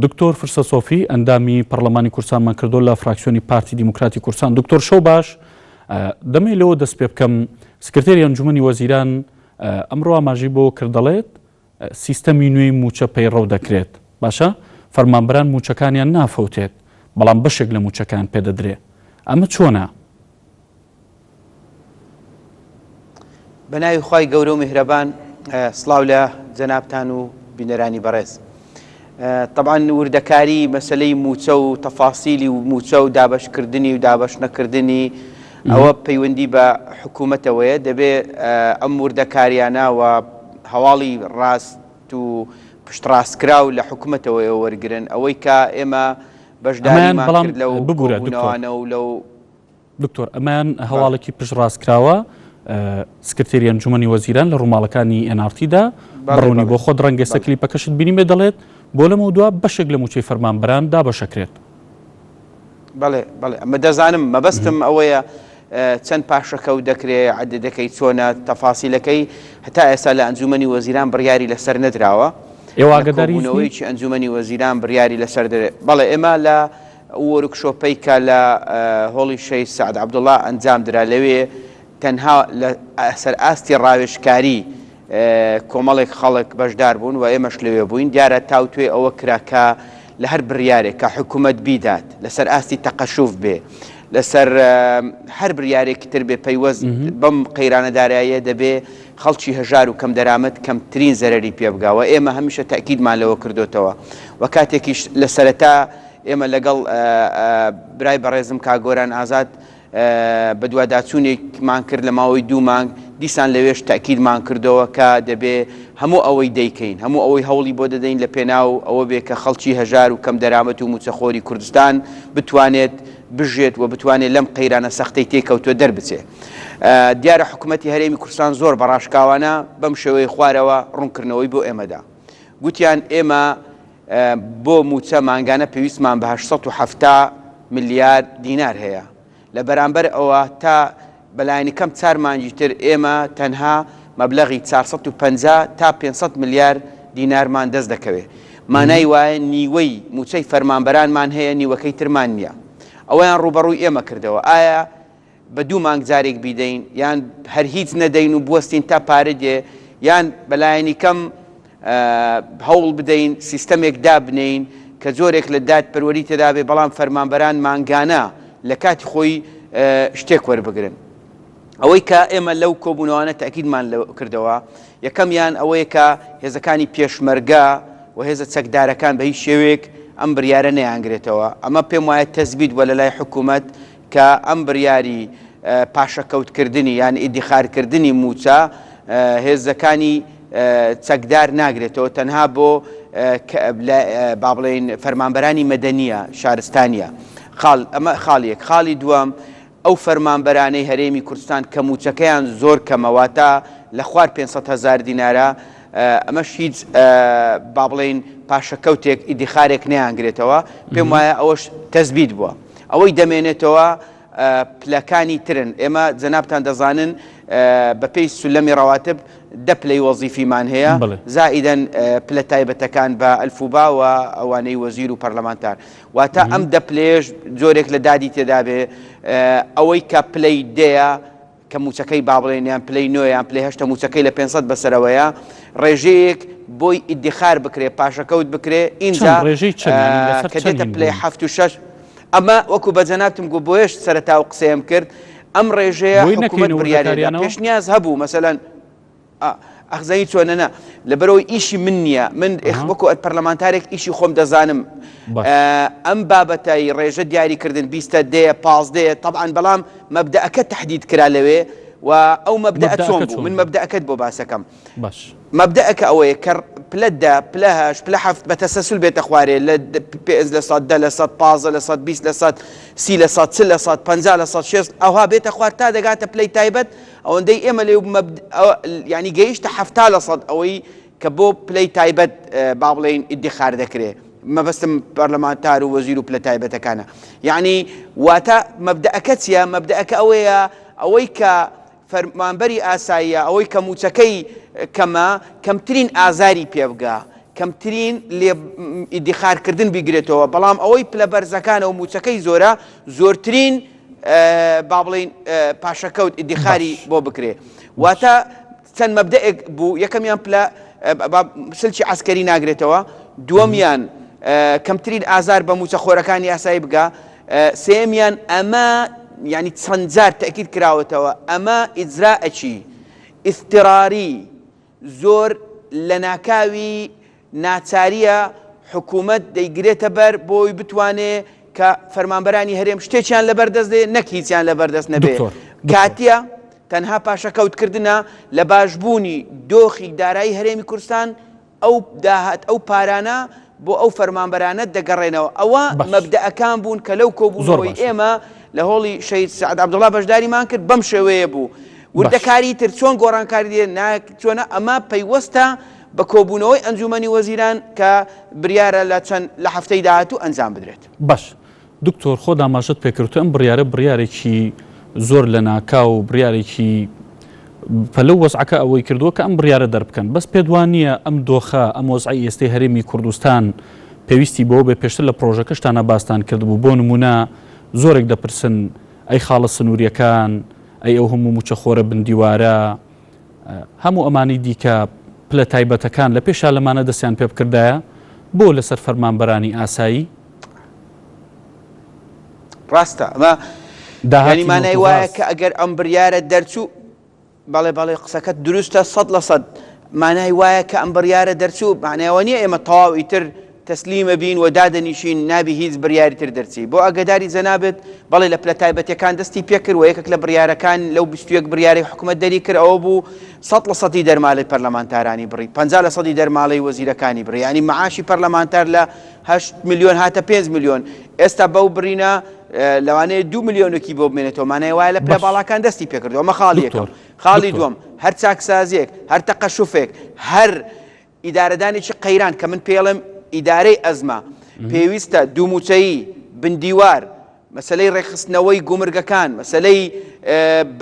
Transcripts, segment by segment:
دکتۆر فرسەت سۆفی ئەندامی پەڕلەمانی کوردستانمان کردووە لە فراکسیۆنی پارتی دیموکراتی کوردستان. دکتۆر شەو باش، دەمەوێت لەوە دەست پێ بکەم سکرتێری ئەنجومەنی وەزیران ئەمڕۆ ئاماژەی بەوە کرد دەڵێت سیستەمی نوێی مووچە پەیڕەو دەکرێت. باشە فەرمانبەران مووچەکانیان نافەوتێت بەڵام بەشێک لە مووچەکەیان پێدەدرێ ئەمە چۆنە؟ بەناوی خوای گەورە و میهرەبان سڵاو لە جەنابتان و بینەرانی بەڕێز. طبعا وردەکاری مەسلەی موچە و تەفاسیلی و موچە و دابشکردنی و دابش نەکردنی ئەوە پەیوەندی بە حکوومەتەوەیە دەبێ ئەم وردەکاریانە و هەواڵی ڕاست و پشتڕاستکراو لە حکوومەتەوەیە وەرگن ئەوەی کە ئێمە بەشداریمان کرد لەو ببوورە و لەو دکتۆر ئەمەیان هەواڵێکی پشتڕاستکراوە سکرتێری ئەنجومەنی وەزیران لە ڕووماڵەکانی NRT دا بەڕوونی بۆ خۆت ڕەنگە ئێستا کلیپەکەشت بینیبێ دەڵێت بۆ لەمەودوا بەشێک لە مووچەی فەرمانبەران دابەشەکرێت. بەڵێ بەڵێ ئەمە دەزانم مەبەستم ئەوەیە چەند پاشەکەوت دەکرێ عەدەدەکەی چۆنە تەفاسیلەکەی هەتا ئێستا لە ئەنجومەنی وەزیران بڕیاری لەسەر نەدراوە ئێوە ئاگاداری هیچ نین؟ کۆبوونەوەیەکی ئەنجومەنی وەزیران بڕیاری لەسەر درێ بەڵێ ئێمە لە ئەو وۆرکشۆپەی کە لە هۆڵی شەهید سەعد عەبدوڵا ئەنجام درا لەوێ تەنها لە سەر ئاستی ڕاوێژکاری کۆمەڵێک خەڵک بەشدار بوون و ئێمەش لەوێ بووین دیارە تاوتوێ ئەوە کرا کە لە هەر بڕیارێک کە حکوومەت بیدات لەسەر ئاستی تەقەشوف بێ لەسەر هەر بریارێکی تر بێ پەیوەست بەم قەیرانە داراییە دەبێ خەڵکی هەژار و کەمدەرامەت کەمترین زەرەری پێ بگا و ئێمە هەمیشە تەئکیدمان لەوە کردۆتەوە و کاتێکیش لە سەرەتا ئێمە لەگەڵ برای بەڕێزم کاک گۆران ئازاد بەدواداچوونێکمان کرد لە ماوەی دوو مانگ، دیسان لەوێش تەئکیدمان کردەوە کە دەبێ هەموو ئەوەی دەیکەین، هەموو ئەوەی هەوڵی بۆ دەدەین لە پێناو ئەوە بێ کە خەڵکی هەژار و کەمدەرامەت و مووچەخۆری کوردستان بتوانێت بژێت و بتوانێت لەم قەیرانە سەختەی تێیکەوتووە دەربچێ. دیارە حکومەتی هەرێمی کوردستان زۆر بە ڕاشکاوانە بەم شێوەیەی خوارەوە ڕوونکردنەوەی بۆ ئێمە دا. گوتیان ئێمە بۆ مووچە مانگانە پێویستمان بە 870 ملیار دینار هەیە. لە بەرامبەر ئەوە تا بەلایەنی کەم چار مانگی تر ئێمە تەنها مەبلەغی 450 تا 500 ملیار دینارمان دەست دەکەوێ. مانای وایە نیوەی مووچەی فەرمانبەرانمان هەیە نیوەکەی ترمان نییە. ئەوەیان ڕووبەڕووی ئێمە کردەوە. ئایا بە دوو مانگ جارێک بیدەین یان هەر هیچ نەدەین و بوەستین تا پارە دێ یان بەلایەنی کەم هەوڵ بدەین سیستەمێک دابنێین کە جۆرێک لە دادپەروەری تێدا بێ بەڵام فەرمانبەران مانگانە لە کاتی خۆی شتێک وەربگرن. ئەوەی کە ئێمە لەو کۆبوونەوانە تەئکیدمان کردەوە یەکەمیان ئەوەیە کە هێزەکانی پێشمەرگە و هێزە چەکدارەکان بە هیچ شێوەیەک ئەم بریارە نەیانگرێتەوە ئەمە پێم وایە تەزبیت بووە لە لای حکوومەت کە ئەم بریاری پاشەکەوتکردنی یان ئیدیخارکردنی مووچە هێزەکانی چەکدار ناگرێتەوە تەنها بۆ با بڵێین فەرمانبەرانی مەدەنیە شارستانیە خاڵ ئەمە خاڵیەک خاڵی دووەم ئەو فەرمانبەرانەی هەرێمی کوردستان کە مووچەکەیان زۆر کەمە واتە لە خوار 500 هزار دینارە ئەمەش هیچ با بڵێین پاشەکەوتێک ئیدیخارێک نەیانگرێتەوە پێم وایە ئەوەش تەزبیت بووە ئەوەی دەمێنێتەوە پلەکانی ترن، ئێمە جەنابتان دەزانن بەپێی سولەمی ڕەواتب دە پلەی وەزیفیمان هەیە زائیدەن پلە تایبەتەکان بە ئەلفوبا و ئەوانەی وەزیر و پەرلەمانتار واتە ئەم دە پلەیەش جۆرێک لە دادی تێدابێ ئەوەی کە پلەی دەیە کە مووچەکەی با بڵێین یان پلەی نۆ یان پلەی هەشتە مووچەکەی لە 500 بەسەرەوەیە ڕێژەیەک بۆی ئیدیخار بکرێ پاشەکەوت بکرێ ئینجا ڕێژەی چەند یانی لەسەر کە دێتە چەندین پلەی بوون؟ حەفت و شەش ئەمە وەکو بە جەنابتم گوت بۆیەش سەرەتا ئەو قسەیەم کرد ئەم ڕێژەیە بۆی حکوومەت نەکەینە بڕیارێدا وردەکاریانەوە؟ پێشنیاز هەبوو مەسەلەن ئەخ زانی چۆنە نا لەبەرئەوەی ئیشی من نییە من ئەها. وەکو پەرلەمانتارێک ئیشی خۆم دەزانم باش. ئەم بابەتەی ڕێژە دیاریکردن بیستە دەیە پازدەیە تەبعەن بەڵام مەبدەئەکە تەحدید کرا لەوێ و ئەو مەبدەئە چۆن مەبدەئەکە بوو چۆن من بوو؟ مەبدەئەکەت بۆ باسەکەم باش. مەبدەئەکە ئەوەیە کە پلە دە پلە هەشت پلە حەفت بە تەسەسول بێتە خوارێ لە پێنج لە سەد دە لە سەد 15 لە سەد 20 لە سەد سی لە سەد چل لە سەد 50 لە سەد شێست ئەوها بێتە خوار تا دەگاتە پلەی تایبەت ئەوەندەی ئێمە لێ یعنی گەیشتە حەفتا لە سەد ئەوەی کە بۆ پلەی تایبەت با بڵێین ئیدیخار دەکرێ مەبەستم پەرلەمانتار و وەزیر و پلە تایبەتەکانە یعنی واتە مەبدەئەکە چییە مەبدەئەکە ئەوەیە ئەوەی کە فەرمانبەری ئاساییە ئەوەی کە مووچەکەی کەمە کەمترین ئازاری پێ بگا. کەمترین لێ ئیدیخارکردن بیگرێتەوە، بەڵام ئەوەی پلە بەرزەکانە و مووچەکەی زۆرە زۆرترین با بڵێین پاشەکەوت ئیدیخاری بۆ بکرێ. واتە چەند مەبدەئێک بوو، یەکەمیان پلە سلکی عەسکەری ناگرێتەوە، دووەمیان کەمترین ئازار بە مووچەخۆرەکانی یاسایی بگا، سێیەمیان ئەمە یانی چەند جار تەئکید کراوەتەوە ئەمە ئیجرائەکی ئیضطراری زۆر لەناکاوی ناچاریە حکومەت دەیگرێتە بەر بۆی بتوانێ کە فەرمانبەرانی هەرێم شتێکیان لەبەر دەست دێ نەک هیچیان لەبەر دەست نەبێ دکتۆر دکتۆر. کاتیە تەنها پاشەکەوت کردنە لە باشبوونی دۆخی دارایی هەرێمی کوردستان ئەو داهات ئەو پارانە بۆ ئەو فەرمانبەرانە دەگەڕێنەوە ئەوە باش. مەبدەئەکان بوون کە لەو زۆر کۆبوونەوەی باشە. ئێمە لە هۆڵی شەهید سەعد عەبدوڵا بەشداریمان کرد بەم شێوەیە بوو باش. وردەکاری تر چۆن گۆڕانکاری دێ نا چۆنە ئەمە پەیوەستە بە کۆبوونەوەی ئەنجوومەنی وەزیران کە بریارە لە چەند لە هەفتەی داهاتوو ئەنجام بدرێت. باش دکتۆر خۆت ئاماژەت پێکرد ئەم بڕیارە بڕیارێکی زۆر لەناکاو و بڕیارێکی پەلە و وەزعەکە ئەوەی کردووە کە ئەم بڕیارە دەربکەن بەس پێت وا نییە ئەم دۆخە ئەم وەزعەی ئێستەی هەرێمی کوردستان پێویستی بەوە بێ پێشتر لە پڕۆژەکەشتانا باستان کردبوو بۆ نموونە زۆرێک دەپرسن ئەی خاڵە سنووریەکان ئەی ئەو هەموو مووچەخۆرە بندیوارە هەموو ئەمانەی دیکە پلە تایبەتەکان لە پێشا لەمانە دەستیان پێ بکردایە بۆ لەسەر فەرمانبەرانی ئاسایی؟ ڕاستە ئەمە داهاتی یانی مانای نەوت و وایە غاز. کە ئەگەر ئەم بڕیارە دەرچوو بەڵێ بەڵێ قسەکەت دروستە 100% مانای وایە کە ئەم بڕیارە دەرچوو مانای ئەوە نییە ئێمە تەواو ئیتر تەسلیمە بین و دادەنیشین نابی هیچ بریاری تر دەرچی بۆ ئاگەداری جەنابت بەڵێ لە پلە تایبەتیەکان دەستی پێکرد و یەکێک لە بریارەکان لەو 21 بریارەی حکومەت دەری کرد ئەوە بوو سەد لە سەدی دەرمالەی پەرلەمانتارانی بڕی 50 لە سەدی دەرمالەی وەزیرەکانی بڕی یانی معاشی پەرلەمانتار لە 8 ملیۆن هاتە 5 ملیۆن ئێستا بەو بڕینە لەوانەیە دو ملیۆنێکی بۆ بمێنێتەوە مانای وایە لە پلە باش. باڵاکان دەستی پێکردو ئەمە خاڵی یەکەم دکتۆر خاڵی دکتۆر. دووەم هەر چاکسازیەک هەر تەقەشوفێک هەر ئیدارەدانێکی قەیران کە من پێڵێم ئیدارەی ئەزمە پێویستە دووموچەیی، بندیوار، مەسەلەی ڕێکخستنەوەی گومرگەکان، مەسەلەی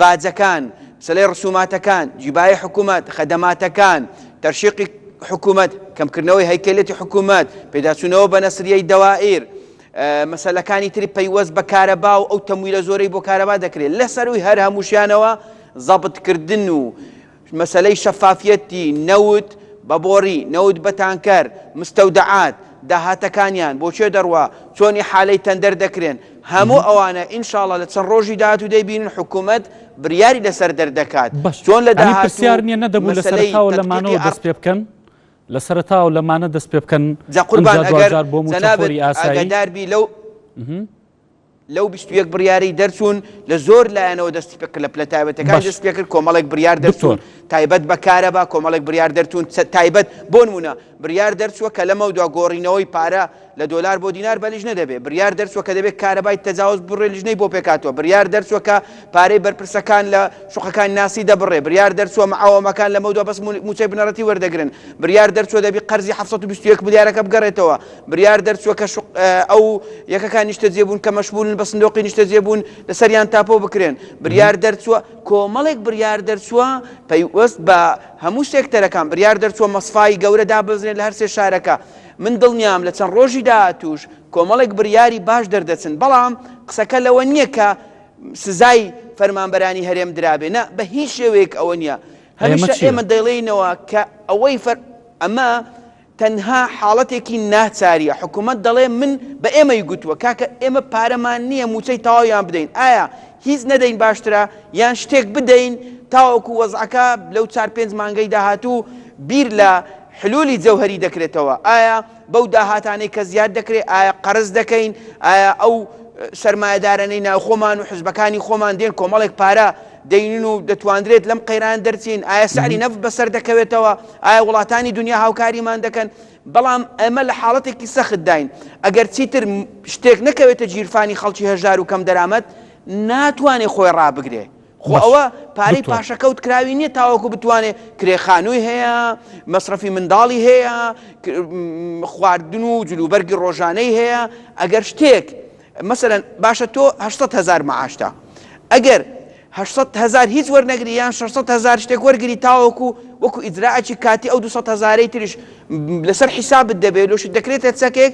باجەکان، مەسەلەی ڕسوماتەکان، جیبای حکوومەت، خەدەماتەکان، تەرشیقی حکوومەت، کەمکردنەوەی هەیکەلێتی حکوومەت، پێداچوونەوە بە نەسریەی دەوائیر، مەسەلەکانی تری پەیوەست بە کارەبا و ئەو تەمویلە زۆرەی بۆ کارەبا دەکرێت لە سەرووی هەر هەمووشیانەوە زەبتکردن و مەسەلەی شەفافیەتی نەوت بە بۆڕی، نەوت بە تانکەر، مستەودەعات، داهاتەکانیان بۆ کوێ دەڕوا، چۆن ئیحالەی تەندەر دەکرێن، هەموو ئەوانە ان شاء اللە لە چەند ڕۆژی داهاتوو دەیبینن حکومەت بریاری لەسەر دەردەکات باش چۆن لە یانی پرسیار داهاتوو نیە نەدەبوو لە مەسەلەی سەرەتاوە تەتبیقی لەمانەوە ئەڕ دەست پێ بکەن لە سەرەتاوە لەمانە دەست پێ بکەن جا قوربان ئەمجا ئەگەر دواجار بۆ جەنابت مووچەخۆری ئاسایی ئاگادار بی لەو لەو 21 بڕیارەی دەرچوون لە زۆر لایەنەوە دەستی پێکرد لە پلە تایبەتەکان باش. دەست پێکرد کۆمەڵێک بریار دەرچوون دکتۆر. تایبەت بە کارەبا کۆمەڵێک بریار دەرچوون تایبەت بۆ نمونە بریار دەرچووە کە لەمەو دوا گۆڕینەوەی پارە لە دۆلار بۆ دینار بە لیژنە دەبێ بریار دەرچووە کە دەبێت کارەبای تەجاوز بڕێ لیژنەی بۆ پێکهاتووە بریار دەرچووە کە پارەی بەرپرسەکان لە شوقەکانی ناسی دەبڕێ بریار دەرچووە معاوەمەکان لەمەو دوا بەس مووچەی بنەڕەتی وەردەگرن بریار دەرچووە دەبی قەرزی 721 ملیارەکە بگەڕێتەوە بریار دەرچووە کە ئەو یەکەکان نیشتەجێ بوون کە مەشمولن بە سندۆقی نیشتەجێ بوون لەسەریان تاپۆ بکرێن بریار دەرچووە کۆمەڵێک بریار دەرچووە پەیوەست بە هەموو سێکتەرەکان بریار دەرچووە مەسفای گەورە دابەزرێن لە هەرسێ شارەکە من دڵنیام لە چەند ڕۆژی داهاتووش کۆمەڵێک بریاری باش دەردەچن بەڵام قسەکە لەوە نییە کە سزای فەرمانبەرانی هەرێم درابێ نا بە هیچ شێوەیەک ئەوە نییە هەمیشە ئێمە دەڵێینەوە کە ئەوەی فەر ئەمە تەنها حاڵەتێکی ناچاریە، حکومەت دەڵێ من بە ئێمەی گوتووە کاکە ئێمە پارەمان نییە مووچەی تەواویان بدەین، ئایا هیچ نەدەین باشترە یان شتێک بدەین تاوەکو وەزعەکە لەو چار پێنج مانگەی داهاتوو بیر لە حلولی جەوهەری دەکرێتەوە، ئایا بەو داهاتانەی کە زیاد دەکرێت ئایا قەرز دەکەین، ئایا ئەو سەرمایەدارانەی ناوخۆمان و حزبەکانی خۆمان دێن کۆمەڵێک پارە دەینن و دەتواندرێت لەم قەیرانە دەرچین؟ ئایا سعری نەفت بەسەر دەکەوێتەوە؟ ئایا وڵاتانی دنیا هاوکاریمان دەکەن؟ بەڵام ئێمە لە حاڵەتێکی سەختداین، ئەگەر چیتر شتێک نەکەوێتە گیرفانی خەڵکی هەژار و کەم دەرامەت، ناتوانێت خۆی ڕابگرێ. خۆ ئەوە پارەی پاشەکەوت کراوی نییە تاوەکو بتوانێت کرێ خانووی هەیە، مەسرەفی منداڵی هەیە، خواردن و جلوبەرگی ڕۆژانەی هەیە، ئەگەر شتێک مەسەلەن باشە تۆ 800 هەزار معاشتە ئەگەر 800 هەزار هیچ وەرنەگری یان 600 هەزار شتێک وەرگری تاوەکو وەکو ئیجرائەکی کاتی ئەو 200 هەزارەی تریش لەسەر حیسابت دەبێت لۆشت دەکرێتە چەکێک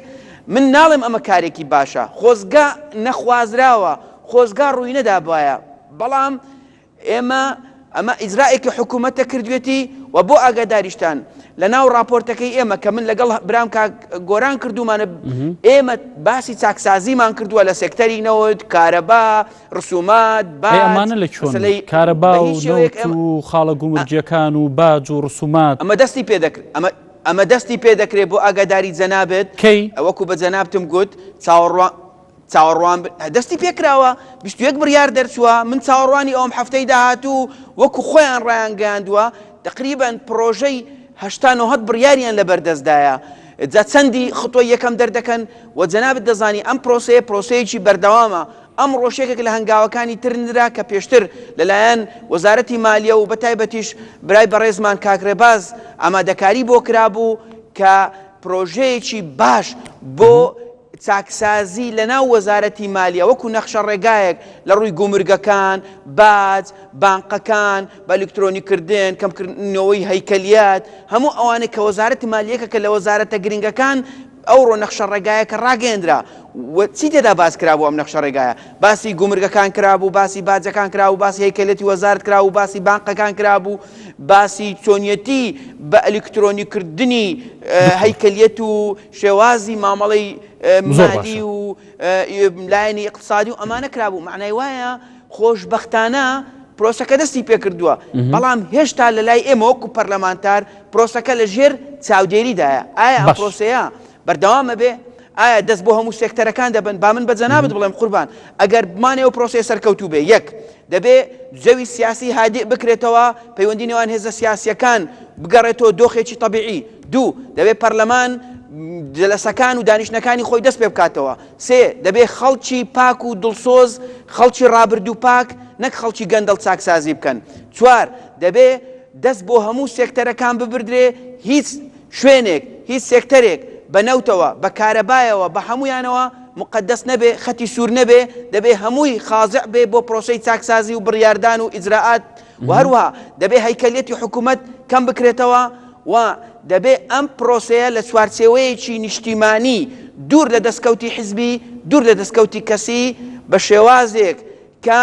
من ناڵێم ئەمە کارێکی باشە خۆزگا نەخوازراوە خۆزگا ڕووی نەدابایە بەڵام ئێمە ئەمە ئیجرائێکی حکوومەتە کردوێتی و بۆ ئاگاداریشتان لە ناو راپۆرتەکەی ئێمە کە من لەگەڵ برام کاک گۆران کردومانە ئێمە باسی چاکسازیمان کردووە لە سێکتەری نەوت کارەبا ڕسومات باج ئەمانە لە کوێن کارەبا و نەوت و خاڵە گومرگیەکان و باج و ڕسومات ئەمە دەستی پێ دەکرێت ئەمە ئەمە دەستی پێ دەکرێت بۆ ئاگاداری جەنابت کەی وەکو بە جەنابتم گوت چاوەڕوان چاوەڕوان دەستی پێکراوە 21 بڕیار دەرچووە من چاوەڕوانی ئەوم هەفتەی داهاتوو وەکو خۆیان ڕایانگەیاندووە تقریبا پرۆژەی هەشتا نۆهەد بڕیاریان لەبەردەستدایە جا چەندی خطوەی یەکەم دەردەکەن و جەنابت دەزانی ئەم پرۆسەیە پرۆسەیەکی بەردەوامە ئەمڕۆش یەکێک لە هەنگاوەکانی تر نرا کە پێشتر لەلایەن وەزارەتی مالیە و بەتایبەتیش برای بەڕێزمان کاک ڕێباز ئامادەکاری بۆ کرابوو کە پرۆژەیەکی باش بۆ چاکسازی لەناو وەزارەتی مالیە وەکو نەخشە ڕێگایەک لە ڕووی گومرگەکان، باج، بانقەکان، بە ئەلیکترۆنی کردن، کەمکردنەوەی هەیکەلیەت، هەموو ئەوانەی کە وەزارەتی مالیە یەکێکە لە وەزارەتە گرنگەکان، ئەوڕۆ نەخشە ڕێگایەکە ڕاگەیەندرا و چی تێدا باس کرابوو ئەم نەخشە ڕێگایە؟ باسی گومرگەکان کرابوو، باسی باجەکان کرابوو، باسی هەیکەلیەتی وەزارەت کرابوو، باسی بانقەکان کرابوو، باسی چۆنیەتی بە ئەلیکترۆنی کردنی هەیکەلیەت و شێوازی مامەڵەی مالی و لایەنی ئیقتسادی و ئەمانە کرابوو مەعنای وایە خۆشبەختانە پرۆسەکە دەستی پێکردووە بەڵام هێشتا لە لای ئێمە وەکو پەرلەمانتار پرۆسەکە لە ژێر چاودێریدایە ئایا ئەم پرۆسەیە بەردەوامە بێ ئایا دەست بۆ هەموو سێکتەرەکان دەبن با من بە جەنابت بڵێم قوربان ئەگەر بمانەوە پرۆسەیە سەرکەوتوو بێ یەک دەبێ جەوی سیاسی هادئ بکرێتەوە، پەیوەندی نێوان هێزە سیاسییەکان بگەڕێتەوە دۆخێکی تەبیعی. دوو، دەبێ پەرلەمان جەلەسەکان و دانیشتنەکانی خۆی دەست پێ بکاتەوە. سێ، دەبێ خەڵکی پاک و دڵسۆز، خەڵکی ڕابردوو پاک، نەک خەڵکی گەندەڵ چاکسازی بکەن. چوار، دەبێ دەست بۆ هەموو سێکتەرەکان ببردرێ، هیچ شوێنێک، هیچ سێکتەرێک، بە نەوتەوە، بە کارەبایەوە، بە هەموویانەوە موقەدەس نەبێ، خەتی سوور نەبێ، دەبێ هەمووی خازع بێ بۆ پرۆسەی چاکسازی و بڕیاردان و ئیجرائات و هەروەها دەبێ هەیکەلیەتی حکوومەت کەم بکرێتەوە و دەبێ ئەم پرۆسەیە لە چوارچێوەیەکی نیشتیمانی دوور لە دەستکەوتی حزبی، دوور لە دەستکەوتی کەسی، بە شێوازێک کە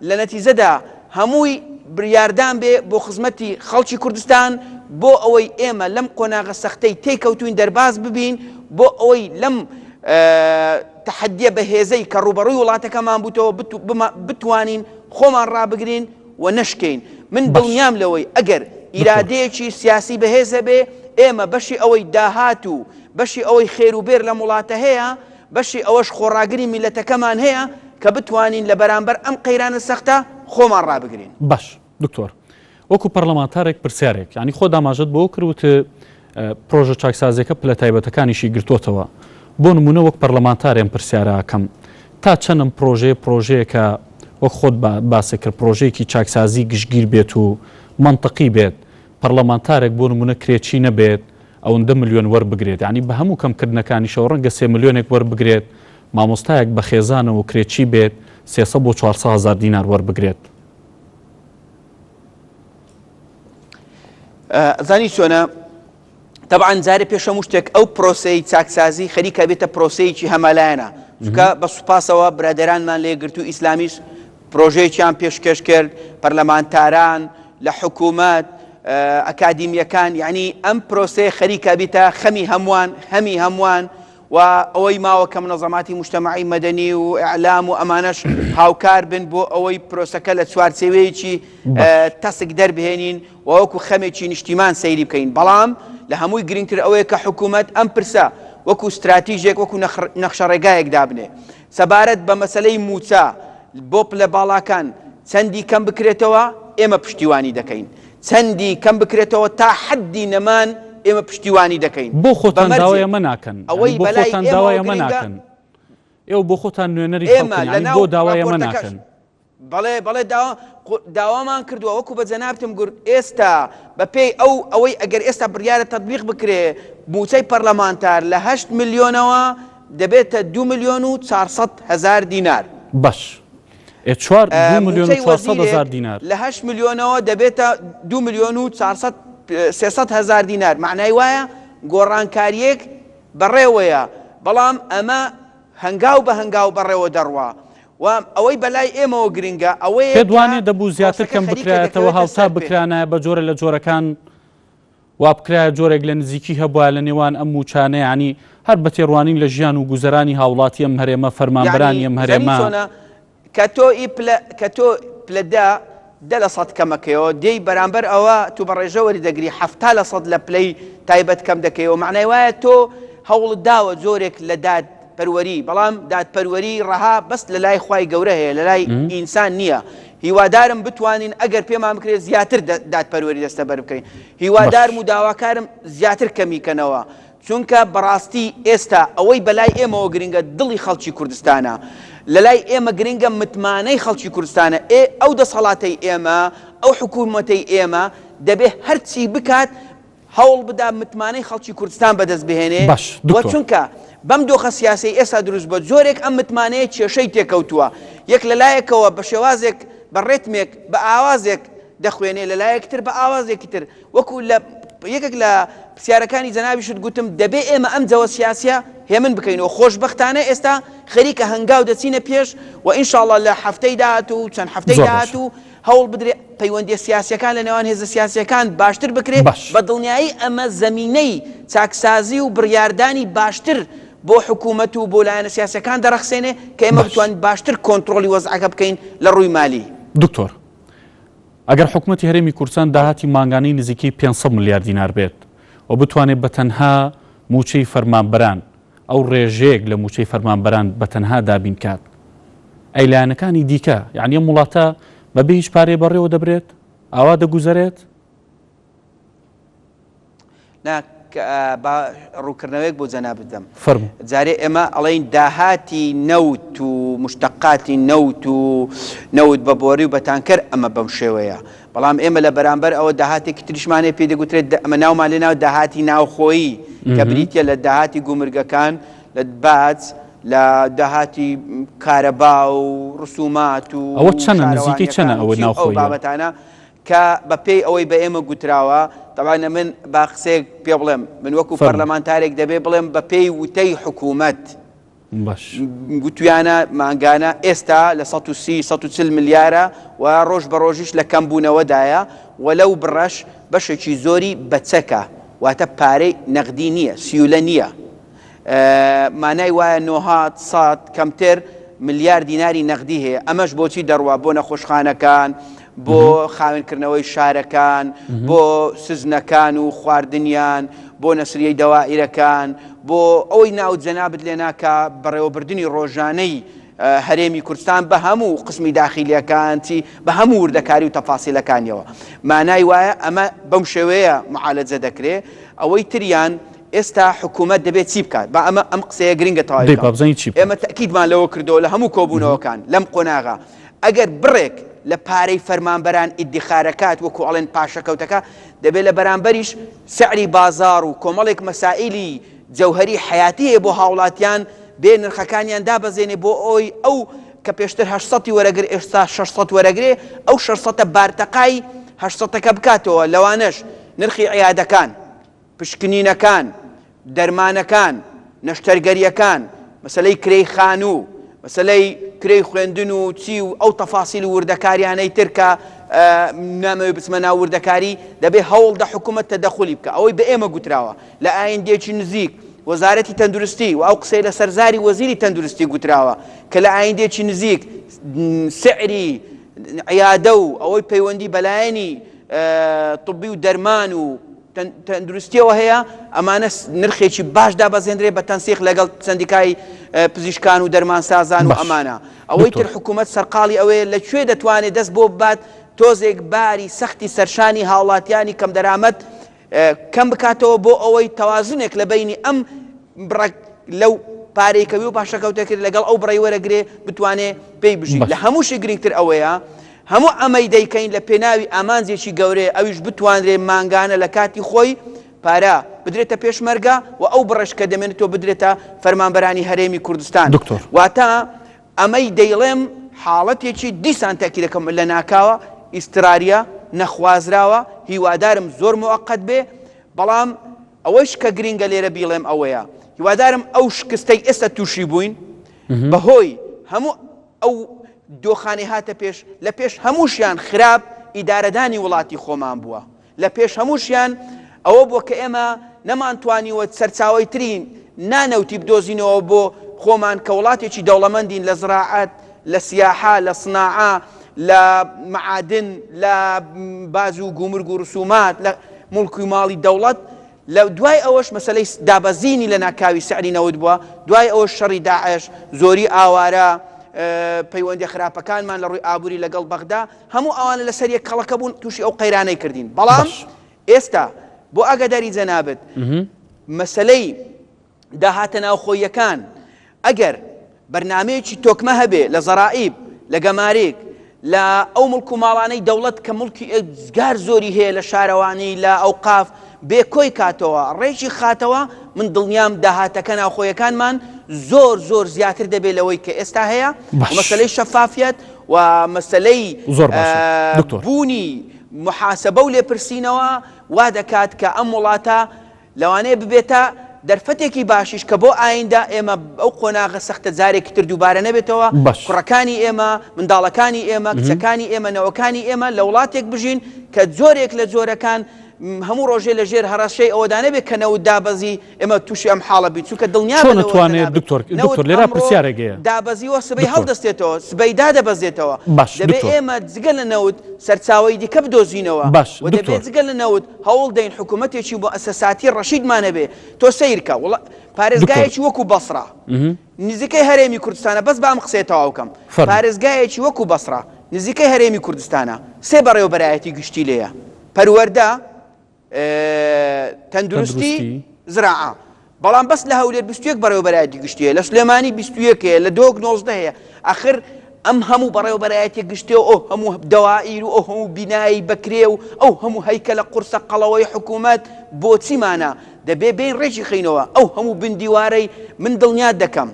لە نەتیجەدا هەمووی بریاردان بێ بۆ خزمەتی خەڵکی کوردستان، بۆ ئەوەی ئێمە لەم قۆناغە سەختەی تێی کەوتووین دەرباز ببین، بۆ ئەوەی لەم تەحەدیە بەهێزەی کە ڕووبەڕووی وڵاتەکەمان بووتەوە بتوانین خۆمان ڕابگرین و نەشکێین. من دڵنیام لەوەی ئەگەر ئیرادەیەکی سیاسی بەهێز هەبێ، ئێمە بەشی ئەوەی داهات و بەشی ئەوەی خێروبێر لەم وڵاتە هەیە، بەشی ئەوەش خۆڕاگری میللەتەکەمان هەیە کە بتوانین لە بەرامبەر ئەم قەیرانە سەختە خۆمان ڕابگرین. باش دکتۆر وەکو پەرلەمانتارێک پرسیارێک یانی خۆت ئاماژەت بەوە کرد وتت پرۆژە چاکسازیەکە پلە تایبەتەکانیشی گرتۆتەوە بۆ نمونە وەک پەرلەمانتار ئەم پرسیارە ئەکەم تا چەند ئەم پرۆژەیە پرۆژەیەکە وەک خۆت باست کرد پرۆژەیەکی چاکسازی گشتگیر بێت و مەنتقی بێت پەرلەمانتارێک بۆ نمونە کرێچی نەبێت ئەوەندە ملیۆن وەربگرێت یانی بە هەموو کەم کردنەکانیشەوە ڕەنگە سێ ملیۆنێک وەربگرێت مامۆستایەک بە خێزانەوە کرێچی بێت 300 بۆ 400 هەزار دینار وەربگرێت. ئەزانی چۆنە تەبعەن جارێ پێش هەموو شتێک ئەو پرۆسەی چاکسازی خەریکە بێتە پرۆسەیەکی هەمەلایەنە چونکە بە سوپاسەوە برادەرانمان لە یەکگرتوو ئیسلامیش پرۆژەیەکیان پێشکێش کرد، پەرلەمانتاران، لە حکوومەت، ئەکادیمییەکان، یەعنی ئەم پرۆسەیە خەریکە بیتە خەمی هەمووان، هەمی هەمووان و ئەوەی ماوە کە منەزەماتی موجتەمەعی مەدەنی و ئیعلام و ئەمانەش هاوکار بن بۆ ئەوەی پرۆسەکە لە چوارچێوەیەکی تەسک دەربهێنین و وەکو خەمێکی نیشتیمان سەیری بکەین. بەڵام لە هەمووی گرنگتر ئەوەیە کە حکوومەت ئەم پرسە وەکو ستراتیژێک، وەکو نەخشەڕێگایەک دابنێ. سەبارەت بە مەسەلەی مووچە بۆ پلە باڵاکان چەندی کەم بکرێتەوە ئێمە پشتیوانی دەکەین، چەندی کەم بکرێتەوە تا حەدی نەمان ئێمە پشتیوانی دەکەین، بۆ خۆتان داوای ئەمە ناکەن؟ یانی بۆ خۆتان داوای ئەمە ناکەن؟ ئێوە بۆ خۆتان نوێنەری خەڵکن یانی بۆ داوای ئەمە ناکەن؟ بەڵێ بەڵێ داوامان کردووە وەکو بە جەنابتم گوت ئێستا بە پێی ئەو ئەوەی ئەگەر ئێستا بڕیارە تەتبیق بکرێ مووچەی پەرلەمانتار لە هەشت ملیۆنەوە دەبێتە دوو ملیۆن و 400 هەزار دینار. باش ئێ چوار دوو ملیۆن و 400 هەزار دینار. لە هەشت ملیۆنەوە دەبێتە دوو ملیۆن و 400. 300 هەزار دینار مەعنای وایە گۆڕانکارییەک بەڕێوەیە، بەڵام ئەمە هەنگاو بە هەنگاو بەڕێوە دەڕوا و ئەوەی بەلای ئێمەوە گرنگە ئەوەیە پێت کە وانیە دەبوو زیاتر پرۆسەکە کەم خەریکە بکرایەتەوە دەکەوێتە هاوتا سەر پێ. بکرانایە بە جۆرە لە جۆرەکان وا بکرایە جۆرێک لە نزیکی هەبوایە لە نێوان ئەم مووچانە یانی هەر بە تێڕوانین لە ژیان و گوزەرانی هاوڵاتی ئەم هەرێمە فەرمانبەرانی یانی ئەم زانی هەرێمە. چۆنە کە تۆ ئی پلە کە تۆ پلە دە 10% کەمەکەیەوە دێی بەرامبەر ئەوە تو بە ڕێژە وەری دەگری 70% لە پلەی تایبەت کەم دەکەیەوە مەعنای وایە تۆ هەوڵت داوە جۆرێک لە داد پەروەری بەڵام دادپەروەری ڕەها بەس لە لای خوای گەورە هەیە لە لای ئینسان نییە هیوادارم بتوانین ئەگەر پێمان بکرێت زیاتر دادپەروەری دەستەبەر بکەین هیوادارم و داواکارم زیاتر کەمی کەنەوە چونکە بەڕاستی ئێستا ئەوەی بەلای ئێمەوە گرنگە دڵی خەڵکی کوردستانە لەلای ئێمە گرنگە متمانەی خەڵکی کوردستانە ئێ ئەو دەسەڵاتەی ئێمە ئەو حکوومەتەی ئێمە دەبێ هەرچی بکات هەوڵ بدا متمانەی خەڵکی کوردستان بەدەست بهێنێ باش و دکتۆر. چونکە بەم دۆخە سیاسیەی ئێستا دروست بووە جۆرێک ئەم متمانەیە کێشەی تێکەوتووە یەک لە لایەکەوە بە شێوازێک بە ڕێتمێک بە ئاوازێک دەخوێنێ لە لایەکی تر بە ئاوازێکی تر وەکو لە یەکێک لە پرسیارەکانی جەنابیشت گوتم دەبێ ئێمە ئەم جەوە سیاسیە هێمن بکەینەوە خۆشبەختانە ئێستا خەریکە هەنگاو دەچینە پێش و ئینشاڵڵا لە هەفتەی داهاتوو چەند هەفتەی زۆر باشە. داهاتوو هەوڵ بدرێ پەیوەندیە سیاسیەکان لە نێوان هێزە سیاسیەکان باشتر بکرێ، باش. بە دڵنیایی ئەمە زەمینەی چاکسازی و بڕیاردانی باشتر بۆ حکومەت و بۆ لایەنە سیاسیەکان دەڕەخسێنێ کە ئێمە باش. بتوانین باشتر کۆنتڕۆڵی وەزعەکە بکەین لە ڕووی مالی. دکتۆر، ئەگەر حکومەتی هەرێمی کوردستان داهاتی مانگانەی نزیکەی 500 ملیار دینار بێت و بتوانێت بە تەنها مووچەی فەرمانبەران ئەو ڕێژەیەک لە مووچەی فەرمانبەران بە تەنها دابین کات ئەی لایەنەکانی دیکە یانی ئەم وڵاتە بەبێ هیچ پارەیە بەڕێوە دەبرێت؟ ئاوا دەگوزەرێت؟ نا با ڕوونکردنەوەیەک بۆ جەنابت دەم. فەرموو. جارێ ئێمە ئەڵێین داهاتی نەوت و مشتەقاتی نەوت و نەوت بە بۆری و بە تانکەر ئەمە بەم شێوەیە. بەڵام ئێمە لە بەرامبەر ئەوە داهاتێکی تریشمان هەیە پێی دەگوترێت ئەمە ناومان لێ ناوە داهاتی ناوخۆیی کە بریتیە لە داهاتی گومرگەکان، لە باج، لە داهاتی کارەبا و ڕسومات و ئەوە چەنە نزیکەی چەنە شارەوانیەکان و ئەوە چی و ئەو ناوخۆییە؟ بابەتانە کە بە پێی ئەوەی بە ئێمە گوتراوە، تەبعەن من با قسەیەک پێ بڵێم، من وەکو فەرموو. پەرلەمانتارێک دەبێ بڵێم بە پێی وتەی حکوومەت باش. گوتویانە مانگانە ئێستا لە 130 140 ملیارە و ڕۆژ بە ڕۆژیش لە کەمبوونەوەدایە و لەو بڕەش بەشێکی زۆری بە چەکە واتە پارەی نەغدی نییە سیولە نییە مانای وایە نۆهات سات کەمتر ملیار دیناری نەغدی هەیە ئەمەش بۆچی دەڕوا بۆ نەخۆشخانەکان بۆ خاوێنکردنەوەی شارەکان بۆ سزنەکان و خواردنیان بۆ نەسریەی دەوائیرەکان بۆ ئەوەی ناوت جەنابت لێ ناکا بەڕێوەبردنی ڕۆژانەی هەرێمی کوردستان بە هەموو قسمی داخیلیەکان چی بە هەموو وردەکاری و تەفاسیلەکانیەوە مانای وایە ئەمە بەم شێوەیە معالەجە دەکرێ ئەوەی تریان ئێستا حکوومەت دەبێت چی بکات با ئەمە ئەم قسەیە گرنگە تەواوی دەی بکەم با بزانین چی بکات. ئێمە تەئکیدمان لەوە کردەوە لە هەموو کۆبوونەوەکان لەم قۆناغە ئەگەر بڕێک لە پارەی فەرمانبەران ئیدیخارەکات وەکو ئەڵێن پاشەکەوتەکە دەبێت لە بەرامبەریش سعری بازاڕ و کۆمەڵێک مەسائیلی جەوهەری حەیاتی هەیە بۆ هاوڵاتیان بێ نرخەکانیان دابەزێنێ بۆ ئەوەی ئەو کە پێشتر هەشت سەتی وەرەگر ئێستا شەش سەت وەرەگرێ ئەو شەش سەتە بارتەقای هەشت سەتەکە بکاتەوە لەوانەش نرخی عیادەکان پشکنینەکان، دەرمانەکان، نەشتەرگەرییەکان، مەسەلەی کرێی خانوو، مەسەلەی کرێی خوێندن و چی و ئەو تەفاسیل و وردەکاریانەی تر کە نامەوێ بچمە ناو وردەکاری، دەبێ هەوڵ دە حکوومەت تەدەخولی بکا. ئەوەی بە ئێمە گوتراوە لە ئایندەیەکی نزیک وەزارەتی تەندروستی و ئەو قسەی لەسەر زاری وەزیری تەندروستی گوتراوە کە لە ئایندەیەکی نزیک سعری عیادە و ئەوەی پەیوەندی بە لایەنی طبی و دەرمان و تەندروستیەوە هەیە ئەمانە نرخێکی باش دابەزێندرێ بە تەنسیق لەگەڵ سەندیکای پزیشکان و دەرمانسازان و ئەمانە ئەوەی تر حکوومەت سەرقاڵی ئەوەیە لە کوێ دەتوانێت دەست بۆ ببات تۆزێک باری سەختی سەرشانی هاوڵاتیانی کەمدەرامەت کەم بکاتەوە بۆ ئەوەی تەوازنێک لە بینی ئەم بڕە لەو پارەی کەوی و پاشەکەوتەکرد لەگەڵ ئەو بڕی وەرەگرێ بتوانێ پێی بژی لە هەمووشی گرنگتر ئەوەیە هەموو ئەمەی دەیکەین لە پێناوی ئامانجێکی گەورەیە ئەویش بتوانرێ مانگانە لە کاتی خۆی پارە بدرێتە پێشمەرگە و ئەو بڕەش کە دەمێنێتەوە بدرێتە فەرمانبەرانی هەرێمی کوردستان. دکتۆر. واتە ئەمەی دەیڵێم حاڵەتێکی دیسان تەئکید دەکەم لەناکاوە ئیزتراریە. نەخوازراوە، هیوادارم زۆر موەقەت بێ، بەڵام ئەوەیش کە گرینگە لێرە بیڵێم ئەوەیە هیوادارم ئەو شکستەی ئێستا تووشی بووین بەهۆی هەموو ئەو دۆخانەی هاتە پێش، لە پێش هەمووشیان خراپ ئیدارەدانی وڵاتی خۆمان بووە. لە پێش هەمووشیان ئەوە بووە کە ئێمە نەمانتوانیوە سەرچاوەی تری نا نەوتی بدۆزینەوە بۆ خۆمان کە وڵاتێکی دەوڵەمەندین لە زراعەت، لە سیاحە، لە سناعە، لە معادن، لە باج و گومرگ و رسومات، لە موڵک و ماڵی دەوڵەت. لە دوای ئەوەش مەسەلەی دابەزینی لەناکاوی سعری نەوت بووە، دوای ئەوەش شەڕی داعش، زۆری ئاوارە، پەیوەندیە خراپەکانمان لە ڕووی ئابووری لەگەڵ بەغدا، هەموو ئەوانە لەسەر یەک کەڵەکە بوون تووشی ئەو قەیرانەی کردین. بەڵام ئێستا بۆ ئاگاداری جەنابت مەسەلەی داهاتە ناوخۆییەکان ئەگەر بەرنامەیەکی تۆکمە هەبێ لە زەرائیب، لە گەماریک، لە ئەو مڵک و ماڵانەی دەوڵەت کە مڵکی ئێجگار زۆری هەیە لە شارەوانی، لە ئەوقاف، بێ کۆی کاتەوە، ڕێکی خاتەوە، من دڵنیام داهاتەکە ناوخۆیەکانمان زۆر زۆر زیاتر دەبێ لەوەی کە ئێستا هەیە. باش. مەسەلەی شەفافیەت و مەسەلەی زۆر باشە دکتۆر. بوونی موحاسەبە و لێپرسینەوە وا دەکات کە ئەم وڵاتە لەوانەیە ببێتە دەرفەتێکی باشیش کە بۆ ئایندە ئێمە ئەو قۆناغە سەختە جارێکی تر دووبارە نەبێتەوە، باش. کوڕەکانی ئێمە، منداڵەکانی ئێمە، کچەکانی ئێمە، نەوەکانی ئێمە لە وڵاتێک بژین کە جۆرێک لە جۆرەکان هەموو ڕۆژێ لە ژێر هەڕەشەی ئەوەدا نەبێت کە نەوت دابەزی ئێمە تووشی ئەم حاڵە بین، چونکە دڵنیابە چۆن لەوە ئەتوانێت جەنابت دکتۆر نەوت دکتۆر لێرا ئەمڕۆ پرسیارێک هەیە دابەزیوە سبەی دکتۆر. هەڵدەستێتەوە، سبەی دادەبەزێتەوە، باش دەبێ دکتۆر. ئێمە جگە لە نەوت سەرچاوەی دیکە بدۆزینەوە باش و دەبێ دکتۆر. جگە لە نەوت هەوڵ دەین حکوومەتێکی موئەسەساتی ڕەشیدمان هەبێ، تۆ سەیرکە وڵا دکتۆر. پارێزگایەکی وەکوو بەسڕە نزیکەی هەرێمی کوردستانە بەس با ئەم قسەیە تەواو کەم فەرموو. پارێزگایەکی وەکوو بەسڕە نزیکەی هەرێمی کوردستانە سێ بەڕێوەبەرایەتی گشتی لێیە پەروەردە، تەندروستی، زراعە. بەڵام بەس لە هەولێر 21 بەڕێوەبەرایەتی گشتی هەیە، لە سلێمانی 21 هەیە، لە دهۆک 19 هەیە. ئاخر ئەم هەموو بەڕێوەبەرایەتی گشتی و ئەو هەموو دەوائیر و ئەو هەموو بینایی بەکرێ و ئەو هەموو هەیکەلە قورسە قەڵەوەی حکوومەت بۆچیمانە؟ دەبێ بێین ڕێکی خەینەوە. ئەو هەموو بندیوارەی من دڵنیات دەکەم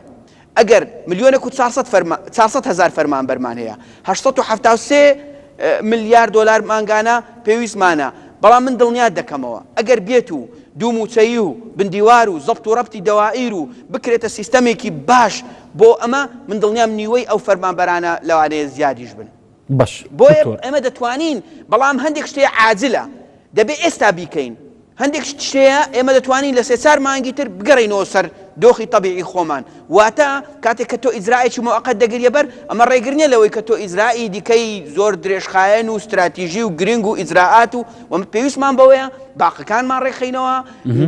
ئەگەر ملیۆنێک و 400 فەرما 400 هەزار فەرمانبەرمان هەیە 873 ملیار دۆلار مانگانە پێویستمانە بەڵام من دڵنیات دەکەمەوە ئەگەر بێت و دوو موچەیی و بندیوار و زەبت و ڕەبتی دەوائیر و بکرێتە سیستەمێکی باش بۆ ئەمە من دڵنیام نیوەی ئەو فەرمانبەرانە لەوانەیە زیادیش بن. باش بۆیە دکتۆر. ئێمە دەتوانین بەڵام هەندێک شتێ عاجلە دەبێ ئێستا بیکەین هەندێک شت هەیە ئێمە دەتوانین لە سێ چار مانگی تر بگەڕێینەوە سەر دۆخی تەبیعی خۆمان واتە کاتێک کە تۆ ئیجرائێکی موەقەت دەگریە بەر ئەمە ڕێگر نییە لەوەی کە تۆ ئیجرائی دیکەی زۆر درێژخایەن و ستراتیژی و گرنگ و ئیجرائات و وە پێویستمان بەوەیە باقەکانمان ڕێکخەینەوە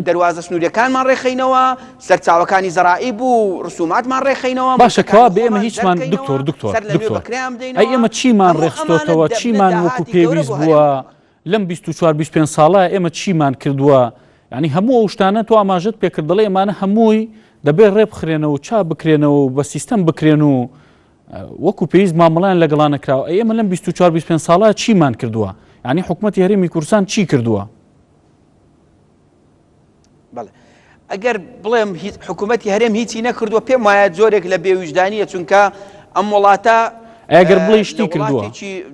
دەروازە سنووریەکانمان ڕێکخەینەوە سەرچاوەکانی زەرائیب و ڕسوماتمان ڕێکخەینەوە باشە موڵکەکانی کەوا بێ ئێمە خۆمان هیچمان دەرکەینەوە دکتۆر دکتۆر سەر لە نوێ دکتۆر بەکرێیان ئەی بدەینەوە ئێمە چیمان هەموو ئەمانە ڕێکخستۆتەوە دەبنە چیمان وەکو داهاتی گەورە پێویست بۆ بووە هەرێمەکەمان. لەم 24 25 ساڵە ئێمە چیمان کردووە یعنی هەموو ئەو شتانە تۆ ئاماژەت پێکرد دەڵێ ئەمانە هەمووی دەبێ ڕێ بخرێنەوە و چا بکرێنەوە و بە سیستەم بکرێن و وەکو پێویست مامەڵەیان لەگەڵا نەکراوە ئەی ئێمە لەم 24 25 ساڵە چیمان کردووە یعنی حکوومەتی هەرێمی کوردستان چی کردووە؟ بەڵێ ئەگەر بڵێم هیچ حکوومەتی هەرێم هیچی نەکردووە پێم وایە جۆرێک لە بێویژدانیە چونکە ئەم وڵاتە ئەگەر بڵێ شتی کردووە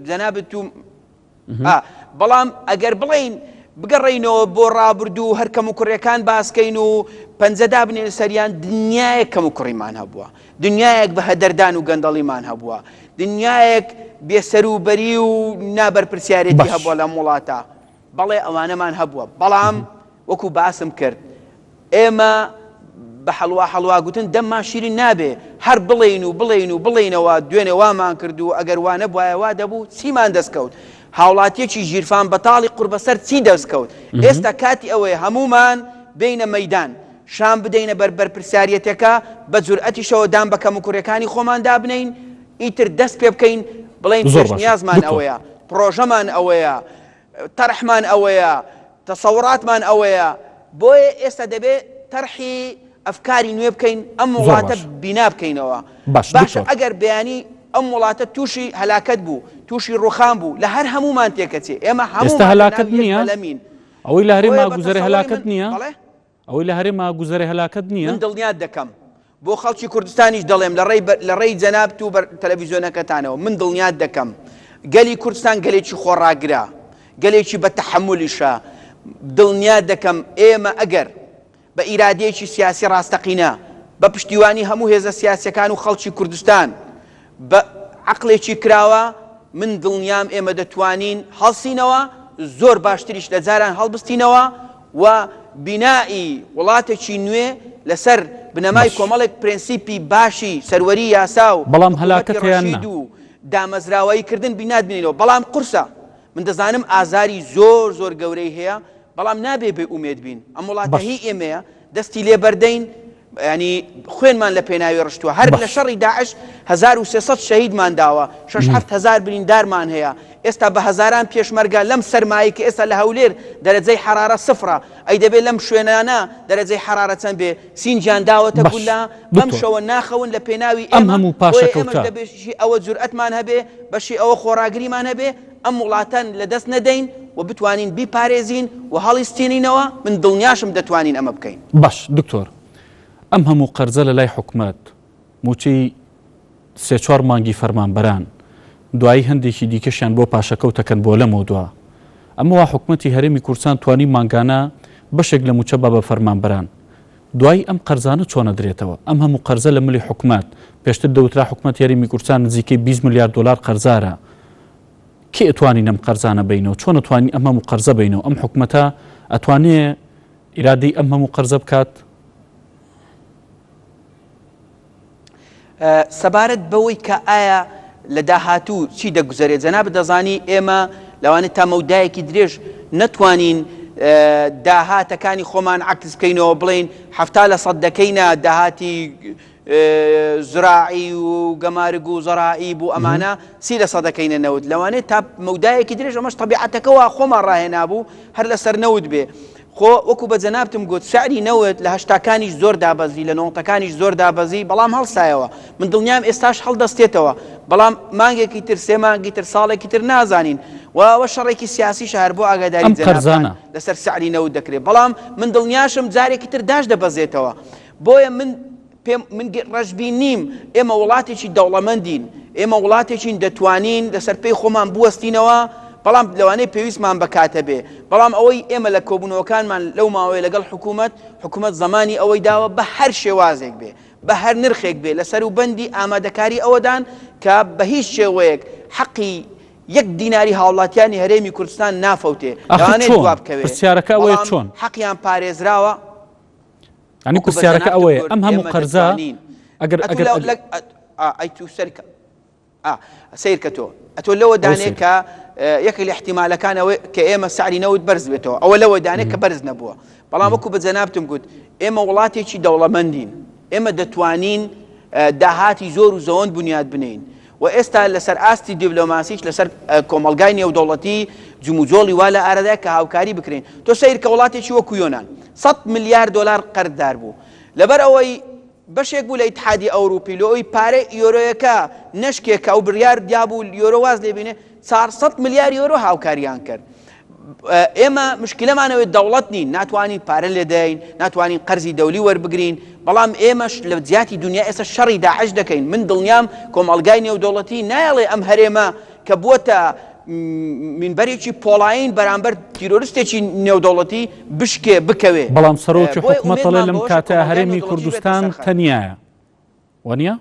جەنابت و بەڵام ئەگەر بڵێین بگەڕێینەوە بۆ ڕابردوو هەر کەم و کوڕیەکان باسکەین و پەنجە دابنێن سەریان دنیایەک کەم و کوڕیمان هەبووە دنیایەک بە هەدەردان و گەندەڵیمان هەبووە دنیایەک بێسەروبەری و نابەرپرسیارێتی هەبووە لەم وڵاتە بەڵێ ئەوانەمان هەبووە بەڵام وەکو باسم کرد ئێمە بە حەڵوا حەڵوا گوتن دەممان شیرین نابێ، هەر بڵێین و بڵێین و بڵێینەوە دوێنێ وامان کرد و ئەگەر وا نەبوایە وا دەبوو، چیمان دەست کەوت؟ هاوڵاتیەکی ژیرفام بەتاڵی قوربەسەر چی دەست کەوت؟ ئێستا کاتی ئەوەیە هەموومان بێینە مەیدان، شان بدەینە بەر بەرپرسیاریەتەکە، بە جورئەتیشەوە دان بە کەموکوڕیەکانی خۆمان دابنێین، ئیتر دەست پێ بکەین بڵێین زۆر باشە پێشنیازمان دکتۆر. ئەوەیە، پڕۆژەمان ئەوەیە، تەرحمان ئەوەیە، تەسەوڕاتمان ئەوەیە، بۆیە ئێستا دەبێ تەرحی ئەفکاری نوێ بکەین، ئەم زۆر وڵاتە باش. بینا بکەینەوە. باش باشە دکتۆر. ئەگەر بەیانی ئەم وڵاتە تووشی هەلاکەت بوو، تووشی ڕووخان بوو، لە هەر هەموومان تێکەچێ، ئێمە ئێستا هەموومان لە هەلاکەت ناو یەک نییە؟ بەلەمین. ئەوەی لە هەرێما بۆیە بە گوزەرێ تەسەوڕی هەلاکەت من، نییە؟ بەڵێ؟ ئەوەی لە هەرێما گوزەرێ هەلاکەت نییە؟ من دڵنیات دەکەم، بۆ خەڵکی کوردستانیش دەڵێم لە ڕێی لە ڕێی جەنابت و بەر تەلەڤیزیۆنەکەتانەوە من دڵنیات دەکەم گەلی کوردستان گەلێکی خۆڕاگرە. گەلێکی بە تەحەمولیشە، دڵنیات دەکەم ئێمە ئەگەر بە ئیرادەیەکی سیاسی ڕاستەقینە، بە پشتیوانی هەموو هێزە سیاسیەکان و خەڵکی کوردستان، بە عەقڵێکی کراوە، من دڵنیام ئێمە دەتوانین هەڵسینەوە، زۆر باشتریش لە جاران هەڵبستینەوە و بینائی وڵاتێکی نوێ لەسەر بنەمای باش. کۆمەڵێک پرەنسیپی باشی سەروەری یاسا و بەڵام حکوومەتی هەلاکەتە یان نا؟ ڕەشید و دامەزراوەیی کردن بینات بنێینەوە، بەڵام قورسە، من دەزانم ئازاری زۆر زۆر گەورەی هەیە، بەڵام نابێ بێ ئومێد بین، ئەم وڵاتە باش. هی ئێمەیە، دەستی لێ بەردەین، یانی خوێنمان لە پێناوی ڕشتووە، هەر لە باش. شەڕی داعش 1300 شەهیدمان داوە، شەش حەفت هەزار بریندارمان هەیە، ئێستا بە هەزاران پێشمەرگە لەم سەرمایەی کە ئێستا لە هەولێر دەرەجەی حەرارە سفرە، ئەی دەبێ لەم شوێنانە دەرەجەی حەرارە چەند بێ؟ سینگیان داوەتە باش. گوللە، بەم دکتۆر. شەوە ناخەون لە پێناوی ئەم ئێمە، هەموو بۆیە ئێمەش پاشەکەوتە. دەبێ بەشی ئەوە جورئەتمان هەبێ، بەشی ئەوە خۆڕاگریمان هەبێ، ئەم وڵاتە لەدەست نەدەین و بتوانین بیپارێزین و هەڵیستێنینەوە، من دڵنیاشم دەتوانین ئەمە بکەین. باش دکتۆر ئەم هەموو قەرزە لە لای حکومەت، مووچەی سێ چوار مانگی فەرمانبەران، دوایی هەندێکی دیکەشیان بۆ پاشەکەوتەکەن بۆ لەمەودوا، ئەمە وا حکومەتی هەرێمی کوردستان توانی مانگانە بەشێک لە مووچە با بە فەرمانبەران، دوایی ئەم قەرزانە چۆن ئەدرێتەوە؟ ئەم هەموو قەرزە لە ملی حکومەت، پێشتر دەوترا حکومەتی هەرێمی کوردستان نزیکەی 20 ملیار دۆلار قەرزارە، کێ ئەتوانین ئەم قەرزانە بەینەوە؟ چۆن ئەتوانین ئەم هەموو قەرزە بەینەوە؟ ئەم حکومەتە ئەتوانێ ئیرادەی ئەم هەموو قەرزە بکات؟ سەبارەت بەوەی کە ئایا لە داهاتوو چی دەگوزەرێت، جەنابت دەزانی ئێمە لەوانەیە تا مەودایەکی درێژ نەتوانین داهاتەکانی خۆمان عەکس بکەینەوە بڵێین 70% دەکەینە داهاتی زراعی و گەمارگ و زەرائیب و ئەمانە 30% دەکەینە نەوت لەوانەیە تا مەودایەکی درێژ ئەمەش تەبیعەتەکە وا خۆمان ڕاهێنابوو هەر لەسەر نەوت بێ خۆ وەکو بە جەنابتم گوت سعری نەوت لە هەشتاکانیش زۆر دابەزی لە نۆتەکانیش زۆر دابەزی بەڵام هەڵسایەوە من دڵنیام ئێستاش هەڵدەستێتەوە بەڵام مانگێکی تر سێ مانگی تر ساڵێکی تر نازانین و ئەوە شەڕێکی سیاسیشە هەر بۆ ئاگاداری ئەم جەنابتان قەرزانە. لەسەر سعری نەوت دەکرێت بەڵام من دڵنیاشم جارێکی تر داش دەبەزێتەوە بۆیە من پێم من ڕەشبین نیم، ئێمە وڵاتێکی دەوڵەمەندین، ئێمە وڵاتێکین دەتوانین لەسەر پێی خۆمان بوەستینەوە، بەڵام لەوانەیە پێویستمان بە کات هەبێ، بەڵام ئەوەی ئێمە لە کۆبوونەوەکانمان لەو ماوەیە لەگەڵ حکوومەت، حکوومەت زەمانی ئەوەی داوە بە هەر شێوازێک بێ، بە هەر نرخێک بێ لە سەروبەندی ئامادەکاری ئەوەدان کە بە هیچ شێوەیەک حەقی یەک دیناری هاوڵاتیانی هەرێمی کوردستان نافەوتێ، ئاخر لەوانەیە چۆن؟ دوا بکەوێ، پرسیارەکە ئەوەیە بەڵام چۆن؟ حەقیان پارێزراوە. ینی وەکو بە پرسیارەکە جەنابتم ئەوەیە گوت ئەم هەموو ئێمە قەرزە دەتوانین ئەگەر ئەتو ئەگەر لە ئەگەر لە ئا ئەی تو سەرکە ئا سەیرکە تۆ ئەتۆ لەوە ئەوە دانێ سەیرکە. کە یەکێک لە احتیمالەکان ئەوەی کە ئێمە سعری نەوت بەرز بێتەوە ئەوە لەوە دانێ کە بەرز نەبووە بەڵام وەکو بە جەنابتم گوت ئێمە وڵاتێکی دەوڵەمەندین ئێمە دەتوانین داهاتی زۆر و زەوەند بنیات بنێین و ئێستا لەسەر ئاستی دیبلۆماسیش لەسەر کۆمەڵگای نێودەوڵەتی جموجۆڵی وا لە ئارادایە کە هاوکاری بکرێن. تۆ سەیر کە وڵاتێکی وەکو یۆنان سەد ملیار دۆلار قەرزدار بوو لەبەر ئەوەی بەشێک بوو لە ئیتحادی ئەوروپی لۆ ئەوی پارەی یۆرۆیەکە نەشکێ کە ئەو بڕیار دیابوو یۆرۆ واز لێ بینێ 400 ملیار یۆرۆ هاوکاریان کرد. ئێمە مشکلەمان ئەوەیە دەوڵەت نین ناتوانین پارە لێدەین ناتوانین قەرزی دەولی وەربگرین بەڵام ئێمەش لە جیاتی دنیا ئێستا شەڕی داعش دەکەین من دڵنیام کۆمەڵگای نێودەوڵەتی نایەڵێ ئەم هەرێمە کە بووەتە مینبەرێکی پۆڵایین بەرامبەر تیرۆرستێکی نێودەوڵەتی بشکێ بکەوێ بەڵام سەرۆکی بۆیە حکومەت دەڵێ ئومێدمان لەم بەوەشە کاتە کۆمەڵگای هەرێمی نێودەوڵەتیش بێتە کوردستان سەرخەت. تەنیایە وانییە؟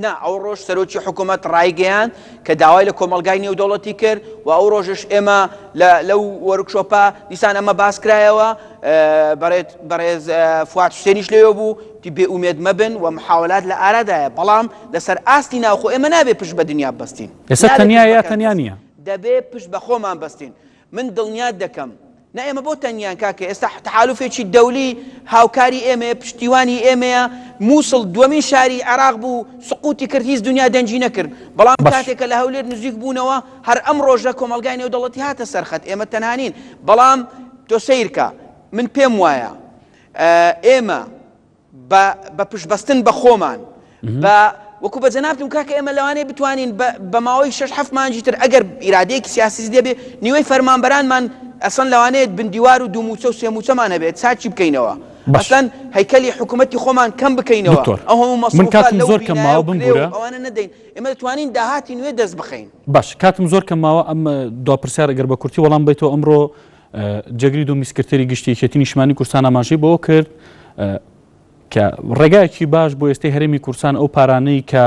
نا، ئەو ڕۆژ سەرۆکی حکومەت ڕایگەیاند کە داوای لە کۆمەڵگای نێودەوڵەتی کرد و ئەو ڕۆژەش ئێمە لە لەو وۆرکشۆپە دیسان ئەمە باس کرایەوە، بەڕێز فواد حوسێنیش لەوێ بوو، وتی بێ ئومێد مەبن و محاوەلات لە ئارادایە، بەڵام لەسەر ئاستی ناوخۆ ئێمە نابێ پشت بە دنیا ببەستین، ئێستا نابێ تەنیا پشت بە یا کەس تەنیا ببەستین، نییە؟ دەبێ پشت بە خۆمان بەستین. من دڵنیات دەکەم نا ئێمە بۆ تەنیان کاکە ئێستا تەحالوفێکی دەولی هاوکاری ئێمەیە پشتیوانی ئێمەیە مووسڵ دووەمین شاری عێراق بوو سقوتی کرد هیچ دنیا دەنگی نەکرد بەڵام باش. کاتێک کە لە هەولێر نزیک بوونەوە هەر ئەم ڕۆژە کۆمەڵگای نێودەوڵەتی هاتە سەرخەت ئێمە تەنها نین بەڵام تۆ سەیرکە من پێم وایە ئێمە بە بە پشتبەستن بە خۆمان بە وەکو بە جەنابتم کاکە ئێمە لەوانەیە بتوانین بە ماوەی شەش حەفت مانگی تر ئەگەر ئیرادەیەکی سیاسی دەبێ نیوەی فەرمانبەرانمان ئەسڵەن لەوانەیە بندیوار و دوو موچە و سێ موچەمان هەبێت چاکی بکەینەوە. باش. ئەسلەن هەیکەلی حکوومەتی خۆمان کەم بکەینەوە دکتۆر ئەو هەموو من مەسروفە کاتم لەو زۆر کەم بینایە ماوە و کرێ و بمبورە. ئەوانە نەدەین ئێمە دەتوانین داهاتی نوێ دەست بخەین. باش کاتم زۆر کەم ماوە ئەم دوا پرسیار ئەگەر بە کورتی وەڵام بەیتەوە ئەمڕۆ جێگری دووەمی سکرتێری گشتی یەکێتی نیشتمانی کوردستان ئاماژەی بەوە کرد کە ڕێگایەکی باش بۆ ئێستەی هەرێمی کوردستان ئەو پارانەی کە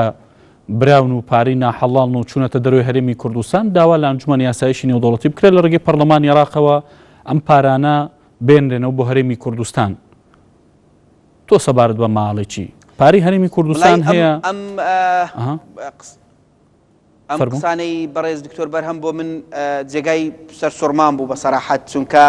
براون و پارەی ناحەڵاڵن و چوونەتە دەرەوەی هەرێمی کوردستان داوا لە ئەنجومەنی ئاسایشی نێودەوڵەتی بکرێت لە ڕێگەی پەرلەمانی عێراقەوە ئەم پارانە بێنرێنەوە بۆ هەرێمی کوردستان. تۆ سەبارەت بە ماڵی چی؟ پارەی هەرێمی کوردستان هەیە؟ ئەم ئەم قسانەی بەڕێز دکتۆر بەرهەم بۆ من جێگای سەرسوڕمان بوو بە سەراحەت چونکە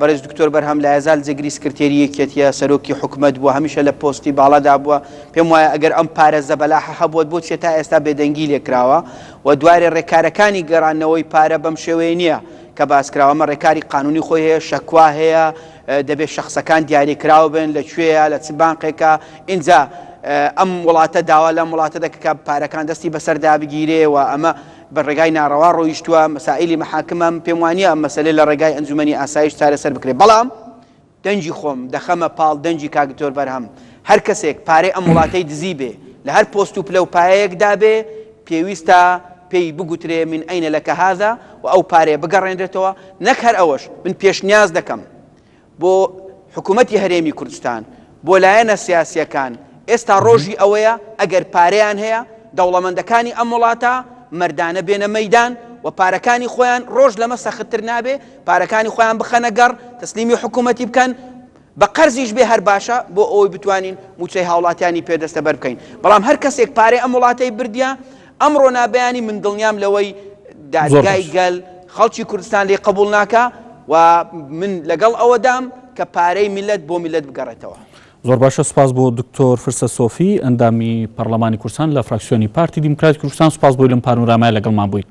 بەڕێز دکتۆر بەرهەم لایەزال جێگری سکرتێری یەکێتیە سەرۆکی حکومەت بووە هەمیشە لە پۆستی باڵادا بووە پێم وایە ئەگەر ئەم پارە زەبەلاحە هەبووە بۆ چێ تا ئێستا بێدەنگی لێکراوە و دوارێ ڕێکارەکانی گەڕانەوەی پارە بەم شێوەیە نییە کە باس کراوە ئەمە ڕێکاری قانونی خۆی هەیە شەکوا هەیە دەبێت شەخسەکان دیاریکراو بن لە کوێیە لە چ بانقێکە ئینجا ئەم وڵاتە داوا لەم وڵاتە دەکە کە پارەکان دەستی بەسەردا بگیرێ و ئەمە بە ڕێگای ناڕەوا ڕۆیشتووە مەسائلی مەحاکمە پێم وانە ئەم مەسەلە لە ڕێگای ئەنجومەنی ئاسایش چارەسەر بکرێت بەڵام دەنگی خۆم دەخەمە پاڵ دەنگی کاک دکتۆر بەرهەم هەر کەسێک پارەی ئەم وڵاتەی دزی بێ لە هەر پۆست و پلە و پایەیەکدا بێ پێویستە پێی بگوترێ من ئەینە لەکە هذا و ئەو پارەیە بگەڕێنرێتەوە نەک هەر ئەوەش من پێشنیاز دەکەم بۆ حکوومەتی هەرێمی کوردستان بۆ لایەنە سیاسیەکان ئێستا ڕۆژی ئەوەیە ئەگەر پارەیان هەیە دەوڵەمەندەکانی ئەم وڵاتە مەردانە بێنە مەیدان و پارەکانی خۆیان ڕۆژ لەمە سەختتر نابێ پارەکانی خۆیان بخەنە گەڕ تەسلیمی حکوومەتی بکەن بە قەرزیش بێ هەر باشە بۆ ئەوەی بتوانین مووچەی هاوڵاتیانی پێ دەستەبەر بکەین بەڵام هەر کەسێک پارەی ئەم وڵاتەی بردیە ئەمڕۆ نابیانی من دڵنیام لەوەی دادگای گەل خەڵکی کوردستان لێ قبول ناکا و من لەگەڵ ئەوەدام کە پارەی میلەت بۆ میلەت بگەڕێتەوە. زۆر باشە سوپاس بۆ دکتۆر فرسە سۆفی ئەندامی پەرلەمانی کوردستان لە فراکسیۆنی پارتی دیموکراتی کوردستان سوپاس بۆی لەم پانۆرامایە لەگەڵمان بوویت.